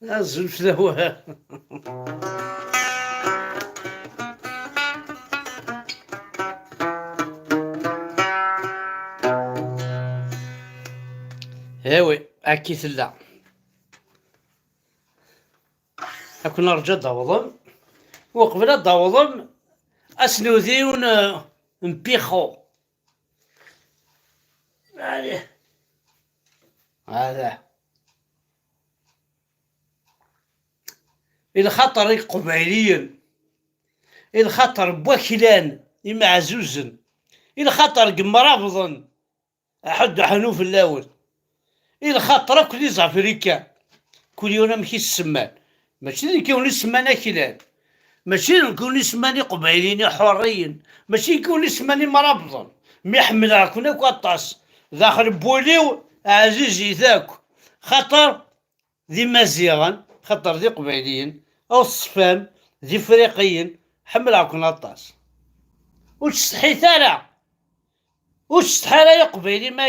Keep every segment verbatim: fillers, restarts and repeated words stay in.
Azul fell-awen. Ewi, akka i tella. Ad ken-rǧu ad d-awḍem. Uqbel ad d-awḍem, ad s-nudi yiwen, eh, n pixu. Allez. Hada. I lxaṭer n Iqbayliyen, i lxaṭer n waklan imeɛzuzen, i lxaṭer n yimrabḍen, aḥuddu ḥnu fell-awen, i lxaṭer akk n Izafrikan, kul yiwen amek i s-semman. Mačči d nekk i wen-isemman aklan, mačči d nekk i wen-isemman Iqbayliyen iḥurriyen, mačči d nekk i wen-isemman imrabḍen. Mi ḥemmleɣ-ken akk aṭas, daxel n wul-iw ɛzizit akk, xaṭer d Imaziɣen, xaṭer d Iqbayliyen, aw teṣfam d Ifriqiyen, ḥemmleɣ-ken aṭas. Ur ttsetḥit ara, ur ttsetḥi ara ay Aqbayli ma,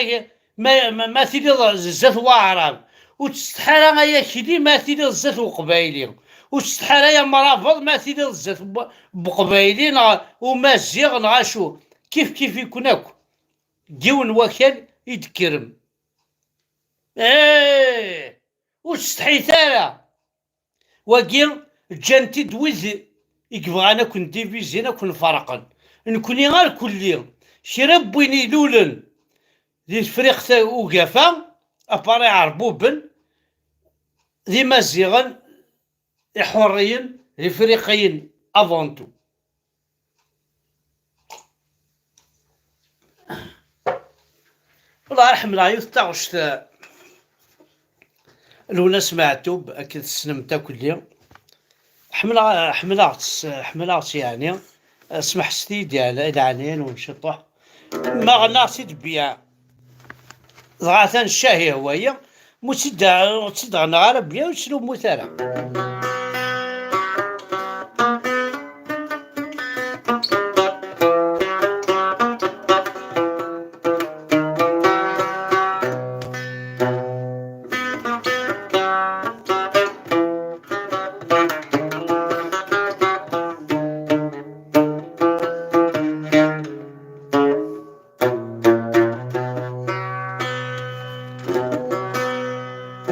ma, ma, ma tiliḍ zdat Waɛrab, ur ttsetḥi ara ay Akli ma tiliḍ zdat Uqbayli, ur ttsetḥi ara ay Amrabeḍ ma tiliḍ zdat Bu-, Buqbayli neɣ Umaziɣ neɣ acu, kif kif-iken akk, deg yiwen wakal i d-tekkrem. Eh! Ur ttsetḥit ara. Wagi, ǧǧan-t-id wid i yebɣan ad ken-divizin, ad ken-ferqen. Nekni ar kulli, kra n win ilulen di Tefriqt Ugafa, apar Iɛerbuben, d Imaziɣen, Iḥurriyen, d Ifriqiyen, avant tout. Wellah, ar ḥemmleɣ yiwet taɣect, eh, Lwennas Meɛtub, akken tessnem-tt akk-lli. Ḥemmleɣ, ḥemmleɣ-tt, ḥemmleɣ-tt yeɛni. Eh, smeḥset-iyi-d yeɛni, i leɛnaya-nwen ciṭuḥ. Ma ɣennaɣ-tt-id bbiya. Dɣa atan ccah ihwa-yi, mu tt-id-, ur tt-id-ɣennaɣ ara bbiya, ur tt-lummut ara.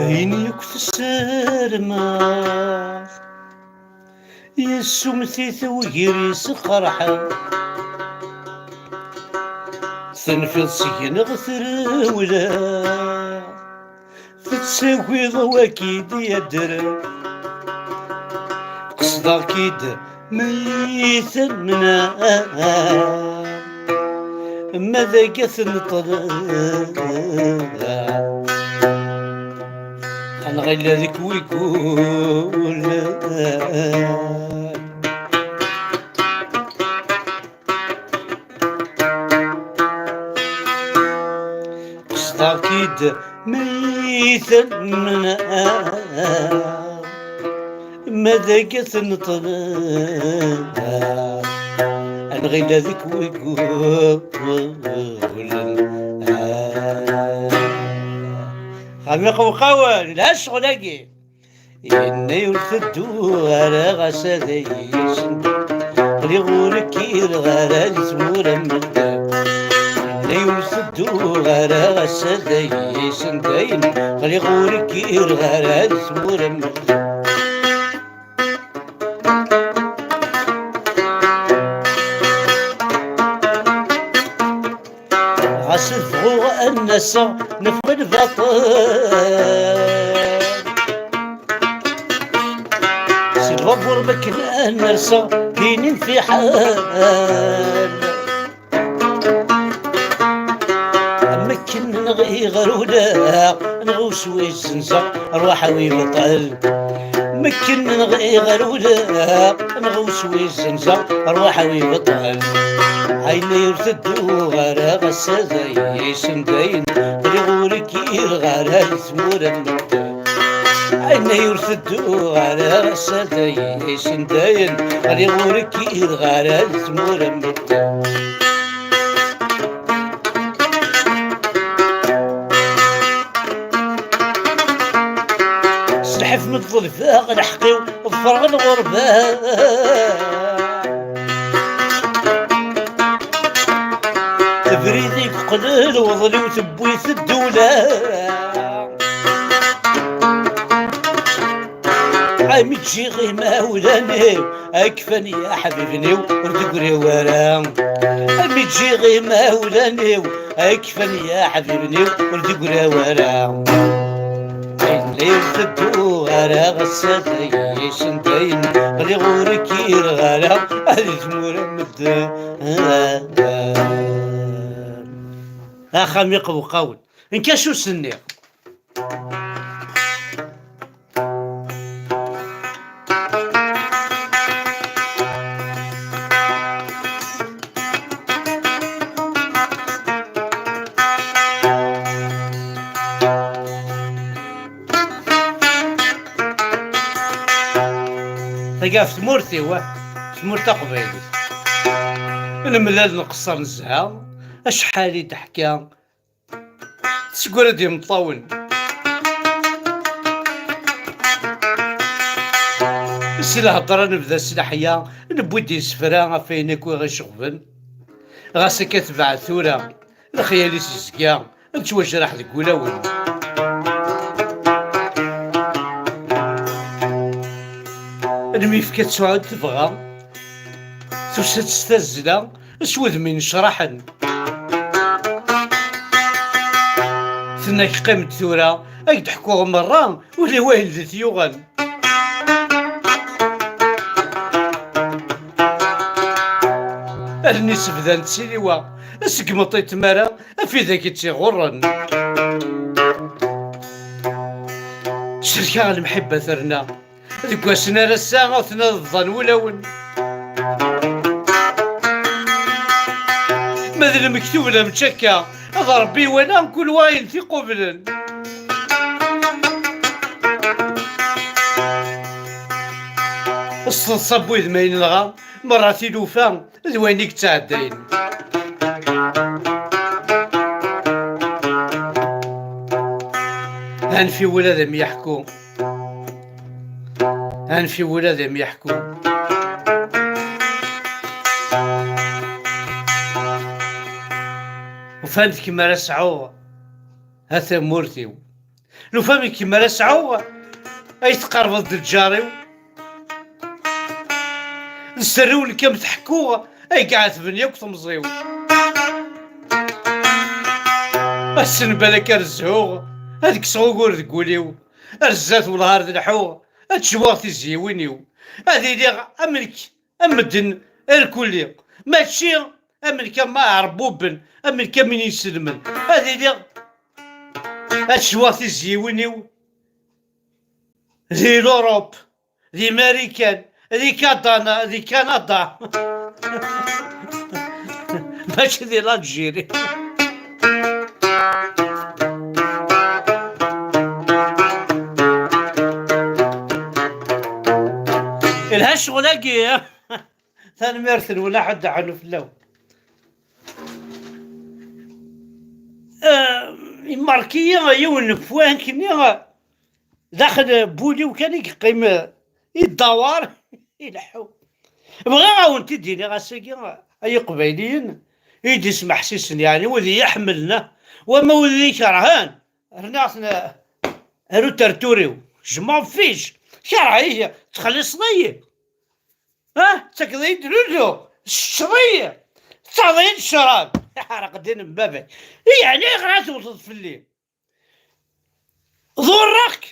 Ayen yakk tessarmeḍ, yessummet-it wegris qerḥen. Tenfiḍ seg-neɣ trewla, tettagiḍ waki d-yadder. Qesdeɣ-k-id ma i tamna, ma d agat neṭṭel. Anɣila deg wigul. Qesdeɣ-k-id ma i tamna, ma d agat neṭṭel. Anɣila deg wigul. Xamiq uqawel, lha ccɣel-agi. Yenna-y ur tedduɣ ara ɣas ad iyi-yessendu. Aql-i ur kkireɣ ara di tmura n medden. Yenna-y ur tedduɣ ara ɣas ad iyi-yessendu. Aql-i ur kkireɣ ara di tmura n medden. Ɣas ad bɣuɣ ad n-aseɣ, nefɣ lbaṭel. Si lbabur bakken ad n-rseɣ, din i nfiḥel. Am akken neɣ iɣer ulaɣ, neɣ uswi zzenzeɣ, rwaḥ-iw ibṭel. Mekken neɣ iɣer ulaɣ, neɣ uswi zzenzeɣ, rwaḥ-iw ibṭel. Ɛinay ur tedduɣ ara, ass-a d ay isendayen, aql-i ur kkireɣ ara di tmura n medden. Ɛinay ur tedduɣ ara, ass-a d ay isendayen, aql-i ur kkireɣ ara di tmura n medden. S lḥif Ḍelbeɣ lḥeqq-iw, ḍefreɣ lɣerba. Abrid i yeqqnen uḍli-w tewwi-t ddula. Ami ǧǧiɣ imawlan-iw, akfan yaḥbiben-iw ur d-greɣ ara. Ami ǧǧiɣ imawlan-iw, akfan yaḥbiben-iw ur d-greɣ ara. Ayen la tedduɣ ara ass-a d ay-, ay-, ayen ɣliɣ ur kkireɣ ara, ad tmura medden. Axxam iqewqawen. Nkac ur s-nniɣ. Tagi ɣef tmurt-iw, tmurt taqbaylit. Nemlal nqeṣṣer nezha, acḥal i d-ḥkiɣ tesgura-d imeṭṭawen. S lhedra nebda s leḥya, newwi-d isefra ɣef wayen akk i ɣ-iceɣben. Ɣas akka tebɛed tura, lexyal-is yezga, nettwajraḥ deg wulawen. Lmifka tsuɛu-d tebɣa, tusa-d s tazzla, s wudem inecraḥen. Tenna-k qqim-d tura, ad k-d-ḥkuɣ merra, ula i wayen d t-yuɣen. Allen-is bdant ttiliwa, seg meṭṭi n tmara, af idak i tt-iɣurren. Cerkeɣ lemḥibba terna, deg wassen ar ass-a ad ten-ad ḍḍan wulawen. Ma d lmektub la mačči akka, ad Ṛebbi iwala kul wayen t-iqublen. S teḍsa n wudem ay nenɣa, merra tilufa d wayen i yettɛeddayen. Anef i wul ad am-yeḥku. Anef i wul ad am-yeḥku. Ufan-d kemm ara sɛuɣ, a tamurt-iw. Nufa-m kemm ara sɛuɣ, ay tqerbeḍ d lǧar-iw. D sser-iw nekk am tḥekkuɣ, ay iɛetben yakk temẓi-w. Ass n balak ar zhuɣ, ad kkseɣ ugur deg wul-iw. Ar zdat welɛar d lḥuɣ, ad cbuɣ tizyiwin-iw. Ad iliɣ am nekk, am medden irkulli. Mačči am nekk am aɛerbuben, am nekk am win iselmen. Ad iliɣ, ad cbuɣ tizyiwin-iw di l'Europe, di Marikan, di Kadana, di Kanada. Mačči di l'Algérie. Ilha ccɣel-agi. Tanemmirt-nwen, aḥuddu aḥunnu fell-awen. Eh, imerk-iyi yiwen n ufwank-nni, daxel n wul-iw kan i yeqqim, eh, idawar, ileḥḥu. Bɣiɣ a wen-t-id-iniɣ ass-agi, ay Iqbayliyen, i d-ismeḥsisen, yeɛni wid i yi-iḥemmlen, wama wid i yi-ikerhen, rniɣ-ten ar utertur-iw. Je m'en fiche. Kerheɣ-iyi, ttxelliṣeɣ-iyi. Ha? Tettakeḍ-iyi-d lulu, teččeḍ-iyi, tettaɣeḍ-iyi-d ccrab. Iḥreq ddin n baba-k. Yeɛni ayɣer ad tewteḍ fell-i? Ḍurreɣ-k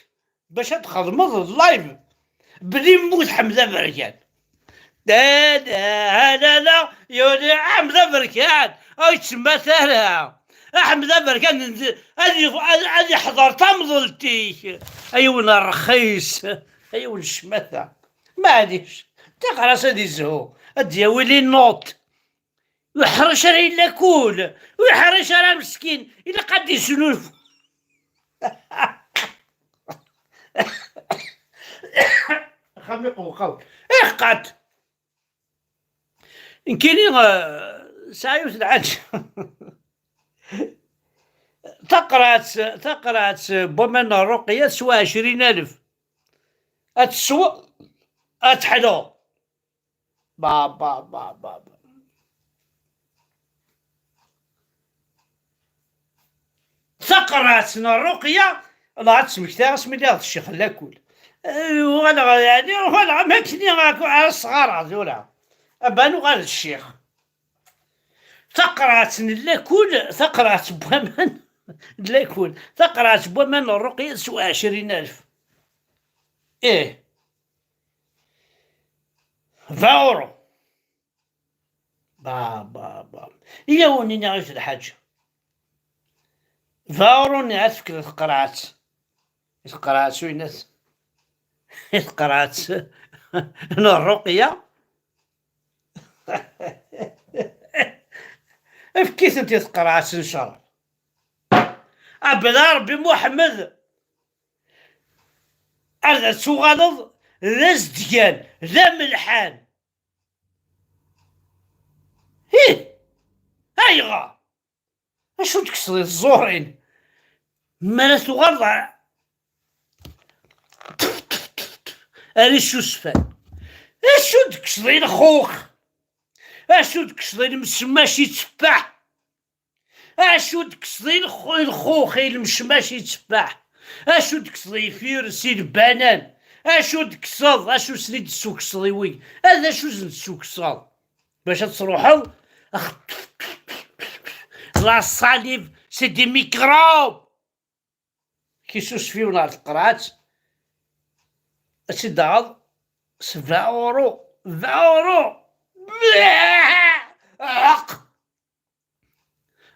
bac ad txedmeḍ live belli yemmut Ḥmed Aberkan. Da, da, la, la, yuli Ḥmed Aberkan, ur yettmettat ara. Ḥmed Aberkan, ad yef-, ad, ad yeḥḍer tamḍelt-ik. Ay wen rxis, ay wen ccmata. Maɛlic, ṭṭiqer-as ad izhu, ad d-yawi les notes. Ur yeḥric ara i lakul, ur yeḥric ara meskin, ilaq ad d-isnulfu. Axxam iqewqaw. Iqqad. Nekkini, eh, sɛiɣ yiwet n lḥaǧa. Taqerɛet, taqerɛet n waman n ṛṛuqya teswa ɛecrin alef. Ad tesweḍ, ad teḥluḍ. Ba, ba, ba, ba, ba. Taqerɛet n ṛṛuqya, la ad smektaɣ asmi lliɣ d ccix n lakul. Eh, uɣaleɣ, yeɛni, uɣaleɣ am akken i, ara sɣareɣ tura. Aba nuɣal d ccix. Taqerɛet n lakul, taqerɛet n waman n lakul, taqerɛet n waman n ṛṛuqya teswa ɛecrin alef. Ih. Ba uru. Ba, ba, ba. Ila wen-iniɣ yiwet lḥaǧa. Ba uru-nni ad tefkeḍ i tqerɛet. I tqerɛet uynas. I tqerɛet n ṛṛuqya. Efk-itent i tqerɛet n ccer. Abla Ṛebbi Muḥemmed, ad tuɣaleḍ d azedgan, d amelḥan. Ih! Ayɣer? Acu d-kkseḍ i tẓurin? Mi ara tuɣaleḍ a-, ar isusfan. Acu d-kkseḍ i lxux? Acu d-kkseḍ i lemsemmac itteffaḥ? Acu d-kkseḍ i lxu-, i lxux, i lemsemmac itteffaḥ? Acu d-kkseḍ i ifyures, i lbanan? Acu d-kkseḍ? Acu sen-id-tessukseḍ i wig? Ad acu sen-tessukseḍ? Bac ad truḥeḍ? Ax-, la salive, c'est des microbes! Kisusef yiwen ɣer tqerɛet, ad tt-id-taɣeḍ sebɛa uru, sebɛa uru! Ɛaq!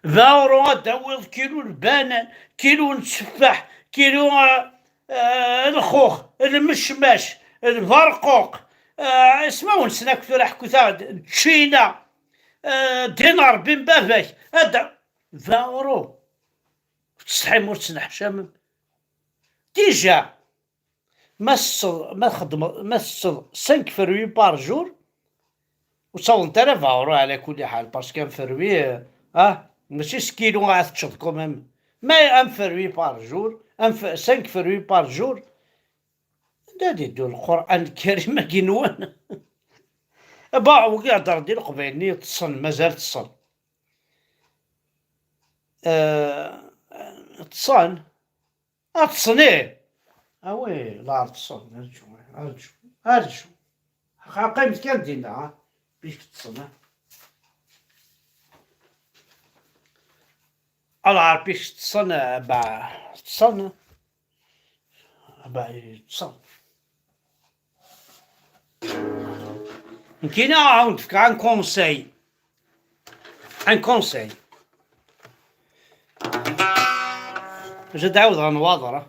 Sebɛa uru ad d-tawiḍ kilu n lbanan, kilu n tteffaḥ, kilu, ah, ah, lxux, lmecmac, lberquq, ah, ismawen-nsen akk tura ḥkut-aɣ-d, ččina, ah, ddin Ṛebbi n baba-k, ad d-, sebɛa uru. Ur tettsetḥim, ur tettneḥcamem. Déjà, ma tetteḍ, ma txeddmeḍ, ma tetteḍ cinq fruits par jour, ur ttawḍent ara vingt euros ɛla kulli ḥal, parce que un fruit, euh, ah, mačči s kilo ara teččeḍ quand même. Mais un fruit par jour, un f-, cinq fruits par jour, anda ad iddu Lqur'an Lkarim agi-nwen? Bah, wigi heddren-d i Leqbayel-nni ṭṭsen, mazal ṭṭsen. Euh, ṭṭsen. Ad ṭṭsen, ih. Ah oui, la ṭṭsen, rǧu, rǧu, rǧu. Qqim kan dinna, ha? Bik ṭṭsen, ha? Ala, bik ṭṭsen, bah, ṭṭsen. Bah, ṭṭsen. Nekkini ad awen-d-fkeɣ un conseil. Un conseil. Ad ɛawdeɣ nnwaḍer, ah.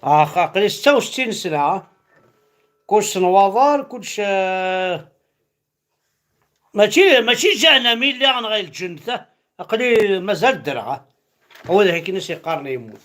Ax, aql-i setta u settin sna, ah. Kullec s nnwaḍer, kullec, eh, mačči, mačči ǧahennam i lliɣ neɣ i lǧennet, ah. Aql-i mazal ddreɣ, ah. Awal akken i s-yeqqaren yemmut.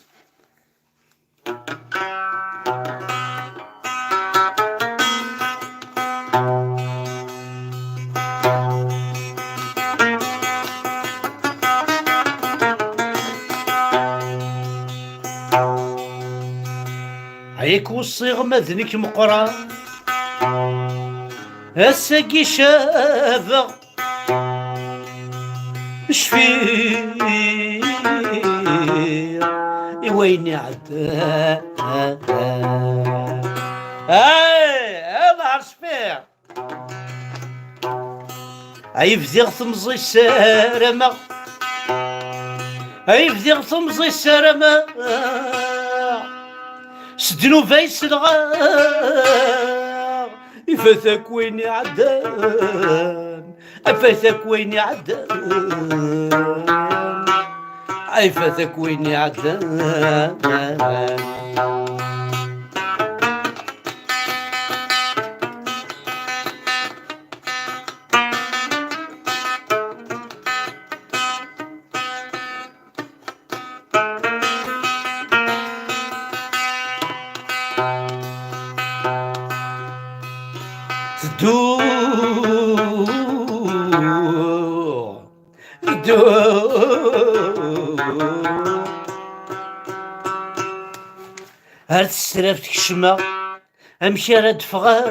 Ay k-weṣṣiɣ ma d nekk meqqreɣ, ass-agi cabeɣ. Cfiɣ i wayen iɛeddan. Ay, aḍar cfiɣ. Ay bdiɣ temẓi ssarameɣ. Ay bdiɣ temẓi ssarameɣ. S ddnub ay selɣeɣ. Ifat akk wayen iɛeddan. Ifat akk wayen iɛeddan. Ifat akk wayen iɛeddan. Tedduɣ, tedduɣ. Ar tesraft kecmeɣ. Amek ara d-ffɣeɣ?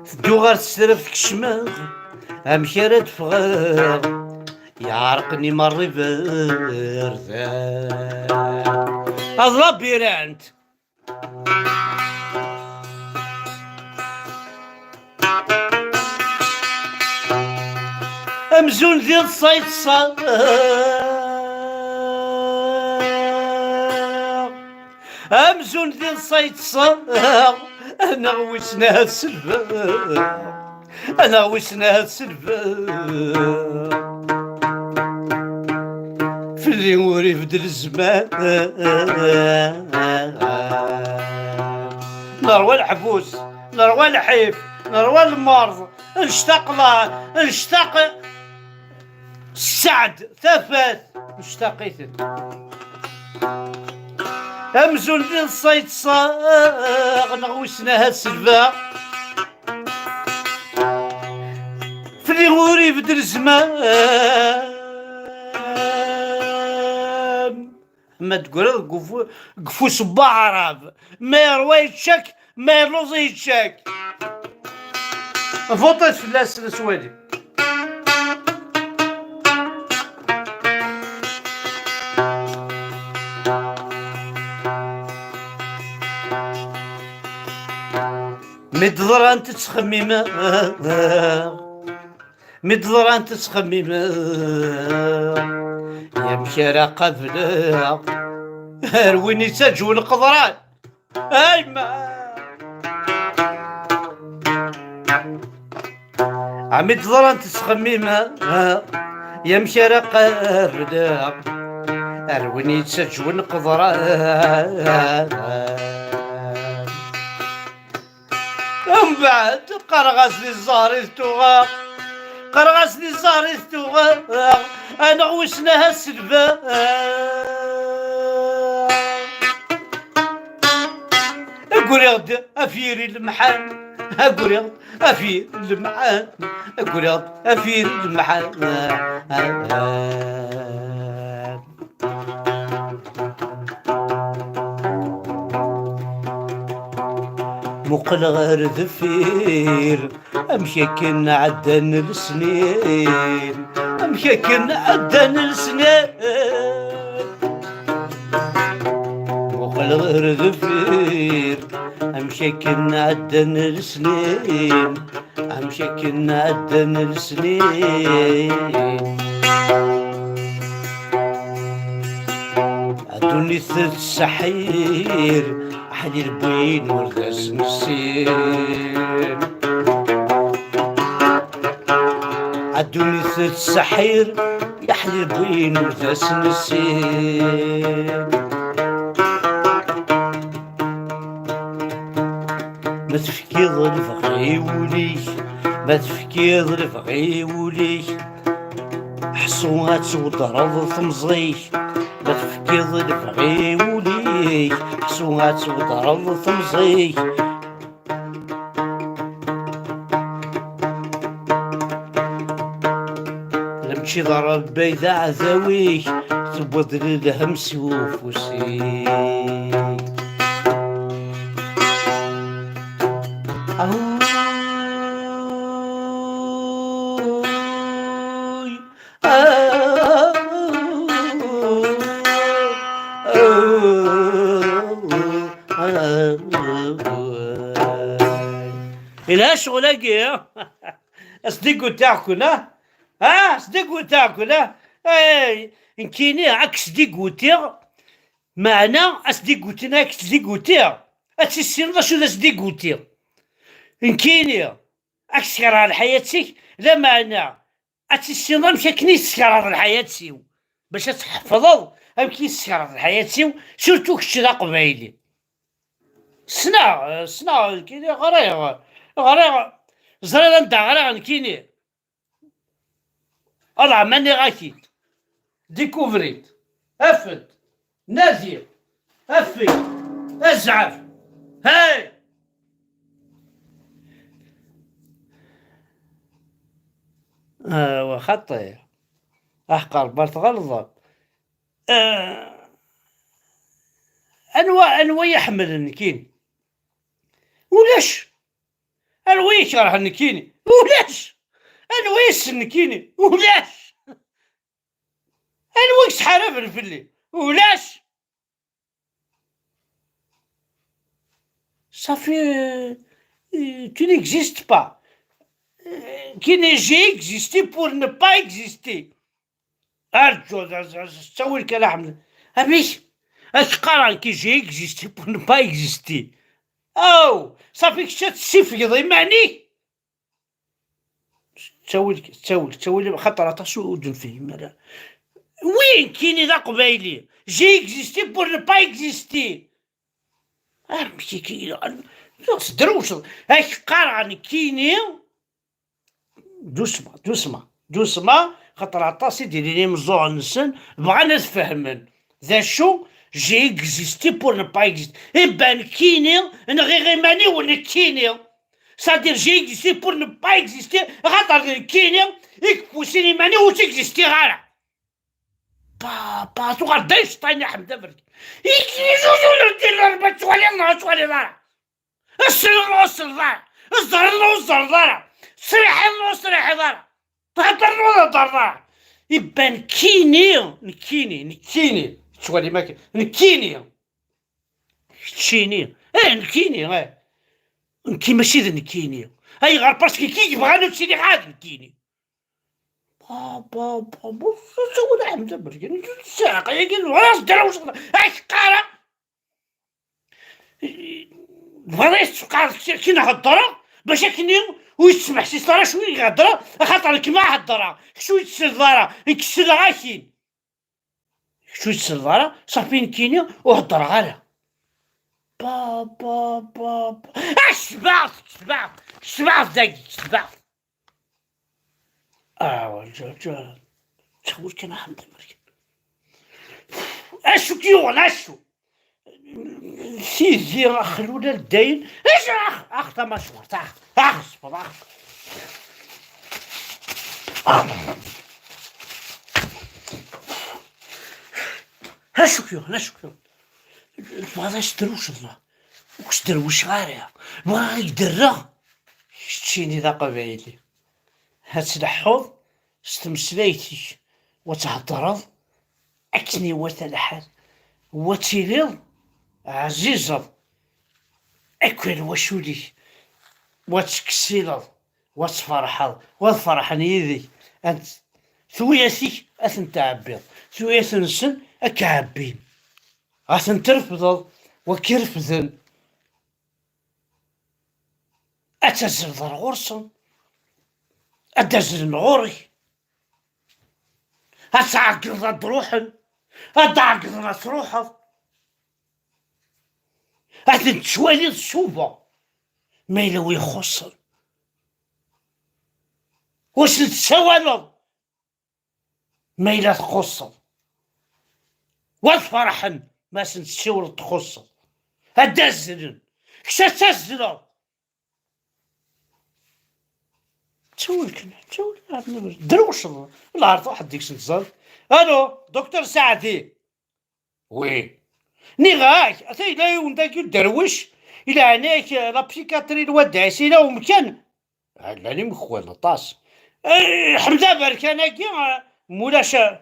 Tedduɣ ɣer testraft, kecmeɣ. Amek ara d-ffɣeɣ? Yeɛreq-iyi merra iberdan. Ad labirant. Amzun d iḍes ay ṭṭseɣ. Amzun d iḍes ay ṭṭseɣ. Anaɣ wissen ahat selbeɣ. Anaɣ wissen ahat selbeɣ. Fell-i ur ibeddel zzman. Nerwa leḥbus, nerwa lḥif, nerwa lmerḍ, nectaq la-, nectaq sseɛd, tafat, nectaq-iten. Amzun d iḍes ay ṭṭseɣ, neɣ wissen ahat selbeɣ. Fell-i ur ibeddel zzman. Ma tegreḍ deg ufu-, deg ufus n waɛrab, ma yerwa yeččak, ma yerluẓ yeččak. Vuṭit fell-as, la swali. Mi d-ḍrant ttxemmimeɣ, mi d-ḍrant ttxemmimeɣ, amek ara qableɣ ar win yettaǧwen qeḍran. Ayma! Ɛmi d-ḍrant ttxemmimeɣ, amek ara qableɣ ar win yettaǧwen qeḍran. Mbeɛd qqareɣ-as di zzher i t-tuɣeɣ, qqareɣ-as di zzher i t-tuɣeɣ, anaɣ wissen ahat selbeɣ. Agriɣ-d afyir ilemḥan, agriɣ-d afyir ilemḥan, agriɣ-d afyir ilemḥan. Muqel ɣer deffir, amek akken ɛeddan lesnin, amek akken ɛeddan lesnin. Muqel ɣer deffir, amek akken ɛeddan lesnin, amek akken ɛeddan lesnin. Ddunit tettseḥḥir, aḥlil n win ur d as-nessin. Ddunit tettseḥḥir, aḥlil n win ur d as-nessin. Ma tefkiḍ lebɣi i wul-ik, ma tefkiḍ lebɣi i wul-ik, ḥṣu ad tweddreḍ temẓi-k. Ma tefkiḍ lebɣi i wul-ik, ḥṣu ad tweddreḍ temẓi-k. La mačči d Ṛebbi ay d aɛdaw-ik, tewwiḍ lhemm s ufus-ik. Awuy. Yelha ccɣel-agi. Asdiguti-ken, ah? Ah, asdiguti-ken, ah? Ay, nekkini ad k-sdigutiɣ, meɛna asdiguti-nni ad k-sdigutiɣ, ad tissineḍ acu d asdiguti. Nekkini ad k-skerheɣ lḥayat-ik, lameɛna ad tissineḍ amek akken i teskerheḍ lḥayat-iw, bac ad tḥefḍeḍ amek i teskerheḍ lḥayat-iw, surtout kečč d aqbayli. Ssneɣ, ssneɣ, nekkini ɣriɣ, ɣriɣ, ẓriɣ anda ɣriɣ nekkini. Aḍɛam, nniɣ-ak-id. Découvre-it. Af-d. Nadi. Af-d. Azɛef. Hey! Awa xaṭi. Aḥeqq Ṛebbi ar tɣelḍeḍ. Ah. Anwa, anwa i ḥemmlen nekkini? Ulac. Anwa i kerhen nekkini? Ulac. Anwa i yessen nekkini? Ulac. Anwa i yesḥaraben fell-i? Ulac. Safi, euh, euh, tu n'existes pas. Euh, qui n'est, j'ai existé pour ne pas exister. Arǧu, ttawil kan a Ḥmed. Amek? Ad k-qqareɣ nekki j'ai existé pour ne pas exister. Aw, safi kečč ad tessifgeḍ iman-ik. Ttawil, ttawil, ttawil, xaṭer aṭas ur d-nefhim ara. Wi nekkini d aqbayli. J'ai existé pour ne pas exister. Amek akka? Sdrewceḍ. Ad k-qqareɣ nekkini. Doucement, doucement, doucement, xaṭer aṭas i d-ilin imeẓẓuɣen-nsen, bɣan ad fehmen d acu j'ai existé pour ne pas exister. Iban nekkini nɣiɣ iman-iw nekkini. C'est-à-dire j'ai existé pour ne pas exister, xaṭer d nekkini i yeffusin iman-iw ur tt-existiɣ ara. Papa, tuɣal d Einstein a Ḥmed Aberkan. Ikni zuzu n ddin n Rebbi, ur tettwaliḍ neɣ ur tettwaliḍ ara. Ssneḍ ur tessneḍ ara. Ẓẓreḍ ur tẓerreḍ ara. Tesriḥiḍ ur tesriḥiḍ ara. Theddreḍ ur theddreḍ ara. Iban nekkini, nekkini, nekkini. Tettwalim akken? Nekkini. Keččini. Eh, nekkini, eh. Nekki mačči d nekkini. Ayɣer? Parce que kik yebɣan ur ttiliɣ ara d nekkini. Ba, ba, ba, ba, ur ttawil a Ḥmed Aberkan. Ur ttawil ara. Ay, qqareɣ. Bɣiɣ ad s-qqareɣ kra akken heddreɣ, bac akken ur yi-tesmeḥsiseḍ ara acu i heddreɣ, axaṭer nekk ma heddreɣ, kečč ur yi-tselleḍ ara, nekk selleɣ-ak-in. Kečč ur yi-tselleḍ ara, ṣafi nekkini ur heddreɣ ara. Ba, ba, ba, ba. Ah, cebɛeɣ, cebɛeɣ, cebɛeɣ dagi, cebɛeɣ. Ah, wa, ja, ja. Ttxil-k, a Ḥmed Aberkan. Acu k-yuɣen, acu? Sidi axlul ar dayen. Acu, ax, ax, tamacwart, ax, ax, ṣfeḍ, ax. Acu k-yuɣen, acu k-yuɣen? Tebɣiḍ ad s-drewceḍ, neɣ? Ur k-sderwiceɣ ara. Bɣiɣ ad k-d-rreɣ. Keččini d aqbayli. Ad tleḥḥuḍ s tmeslayt-ik, wa theddreḍ akken iwata lḥal, wa tiliḍ ɛzizeḍ akk lwacul-ik, wa tettkessileḍ, wa tferḥeḍ, wa ad ferḥen yid-k. Ant-, tuyat-ik ad tent-tɛebbiḍ, tuyat-nsen ad k-ɛebbin. Ad tent-trefdeḍ, wa k-irefden. Ad tazzleḍ ar ɣur-sen, ad d-azzlen ɣur-k, ad tɛeggleḍ ad d-ruḥen, ad d-ɛeggleḍ ad truḥeḍ, ad ten-tettwaliḍ suba, ma yella wi ixuṣṣen, ur sen-tessawaleḍ. Ma yella txuṣṣeḍ, wa ad ferḥen ma sen-tessiwleḍ txuṣṣeḍ, ad d-azzlen, kečč ad tazzleḍ. Ttawil kan, ttawil, drewceḍ, lɛerḍ waḥed deg-sen tẓal. Alo, Docteur Saɛdi. Oui. Nniɣ-ak, ata yella yiwen dagi uderwic, i leɛnaya-k, la psychiatrie n wadda-s, yella umkan. Ah, llan imekwal aṭas. Eh, Ḥmed Aberkan-agi, eh, mulac, eh,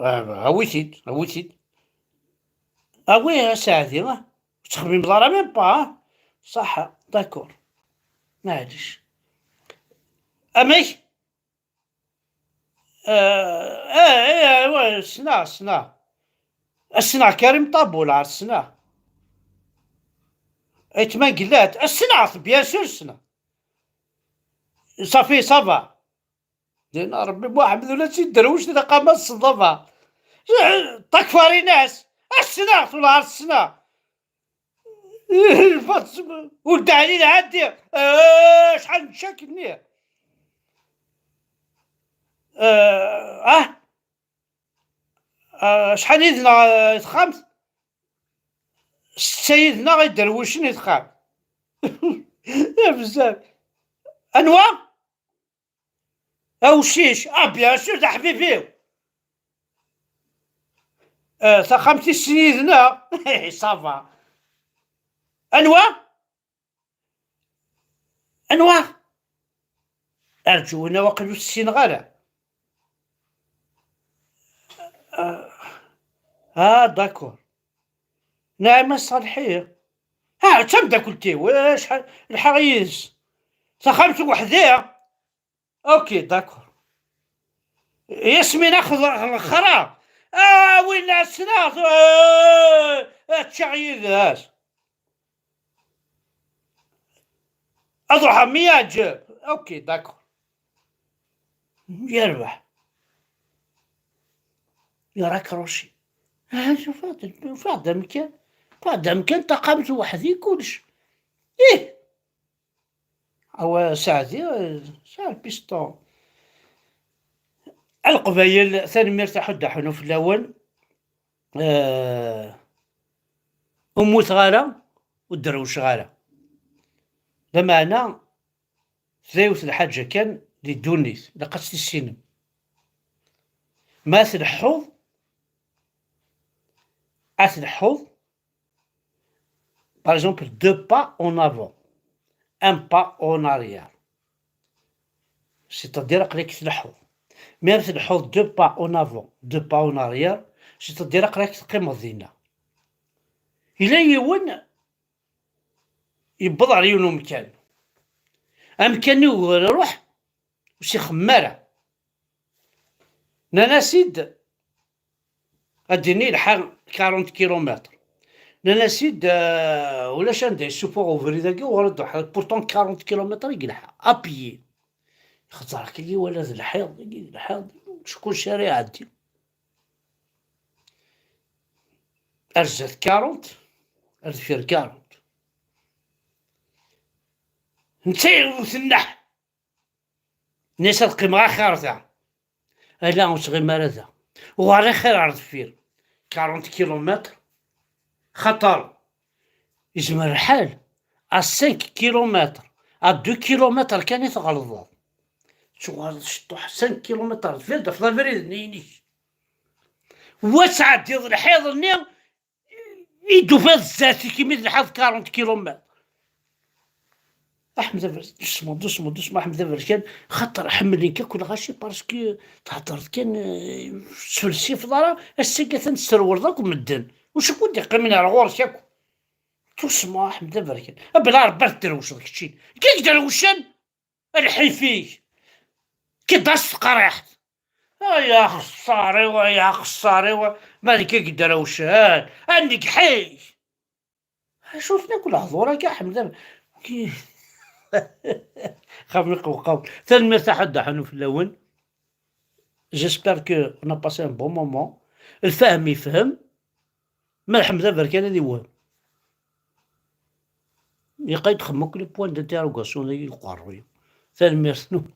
ah, awi-t-id, awi-t-id. Awi a Saɛdi, ah. Ur ttxemmimeḍ ara même pas, ah. Ṣaḥa, d'accord. Maɛlic. Amek? Eh, eh, eh, ouais, ssneɣ, ssneɣ. Ssneɣ Karim Tabul, ah, ssneɣ. Aytma n Gellat, ssneɣ-t, bien sûr, ssneɣ. Safi, ça va. Dina Rebbi Muḥemmed ula d tidderwect d aqama s ṣṣdaba. Takfarinas, ssneɣ-t, wala ssneɣ. Ur d-ɛli lɛaddi. Eh, acḥal n ccak-nni. Eh, ah. Eh, acḥal yid-neɣ, eh, i texxamt? Setta yid-neɣ iderwicen i texxamt. Eh, bezzaf. Anwa? Awcic. Ah, bien sûr, d aḥbib-iw. Eh, taxxamt-is sin yid-neɣ. Ça va. Anwa? Anwa? Arǧu, wina waqil ur ssineɣ ara. Ah, ah, d'accord. Naɛima Ṣalḥi. Ah, d tameddakelt-iw, eh, acḥal lḥeɣ yid-s. Taxxamt weḥd-i. Ok, d'accord. Yasmina xḍ-, xḍ-, xra. Ah, win ssneɣ, eh, ad ččeɣ yid-s. Ad ruḥeɣ mi yeɛǧeb. Ok, d'accord. Yerbeḥ. Yerakrocci. Ah, ufiɣ-d, ufiɣ-d amkan. Ufiɣ-d amkan, taxxamt weḥd-i, kullec. Ih! Awa, Saɛdi, eh, sɛiɣ lpisṭu. A Leqbayel, tanemmirt a Ḥuddu Ḥunu fell-awen. Eh, ur mmuteɣ ara, ur drewceɣ ara. Lameɛna, tella yiwet lḥaǧa kan di ddunit, ilaq ad tt-tissinem. Ma ad tleḥḥuḍ, ad tleḥḥuḍ, par exemple, deux pas en avant, un pas en arrière. C'est-à-dire, aql-ik tleḥḥuḍ. Mi ara tleḥḥuḍ deux pas en avant, deux pas en arrière, c'est-à-dire, aql-ak teqqimeḍ dinna. Yella yiwen yewweḍ ɣer yiwen umkan. Amkan-nni ugar iruḥ, ur s-ixemmem ara. Nnan-as-id, ad d-ini ilḥa quarante kilomètres. Nnan-as-id, euh, ulac anda yessufuɣ ubrid-agi, uɣer ad d-ruḥeḍ. Pourtant quarante kilomètres i yelḥa, à pied. Xeẓẓer-k-agi wala d lḥiḍ, agi d lḥiḍ, culci ara iɛeddi. Ar zdat quarante, ar deffir quarante. Netta yewwet nneḥ. Nnan-as ad qqimeɣ axir da. Ala, ur ttɣim ara da. Uɣal axir ar deffir. Quarante kilomètres. Xaṭer yezmer lḥal à cinq kilomètres, à deux kilomètres kan i tɣelḍeḍ. Tuɣaleḍ ciṭuḥ cinq kilomètres ar deffir, d-tafeḍ abrid-nni inek. Wa tɛeddiḍ lḥiḍ-nni i d-tufiḍ zdat-k imi d lḥiḍ quarante kilomètres. Aḥmed Aberkan, doucement, doucement, doucement, Aḥmed Aberkan, xaṭer ḥemmlen-k akk lɣaci, parce que theddreḍ kan, eh, ur tesfelsifeḍ ara, ass-agi atan tesrewleḍ akk medden. Ur cukku d-iqqimen ar ɣur-k akk. Doucement, Aḥmed Aberkan. A bla Rebbi ad tdrewceḍ kečči. Kik drewcen, a lḥif-ik. Kid-as teqriḥt. Ay axeṣṣar-iw, ay axeṣṣar-iw. Ma d kik drewcen, a nnegḥ-ik. Cufen akk lehdur-agi, Ḥmed Am-, ki-, xaf mi qewqaw. Tanemmirt a Ḥuddu Ḥunu fell-awen. J'espère que on a passé un bon moment. Lfahem yefhem. Ma d Ḥmed Aberkan ad iwhem. Ilaq ad txemmem akk les points d'interrogation dagi deg uqerruy. Tanemmirt-nwen.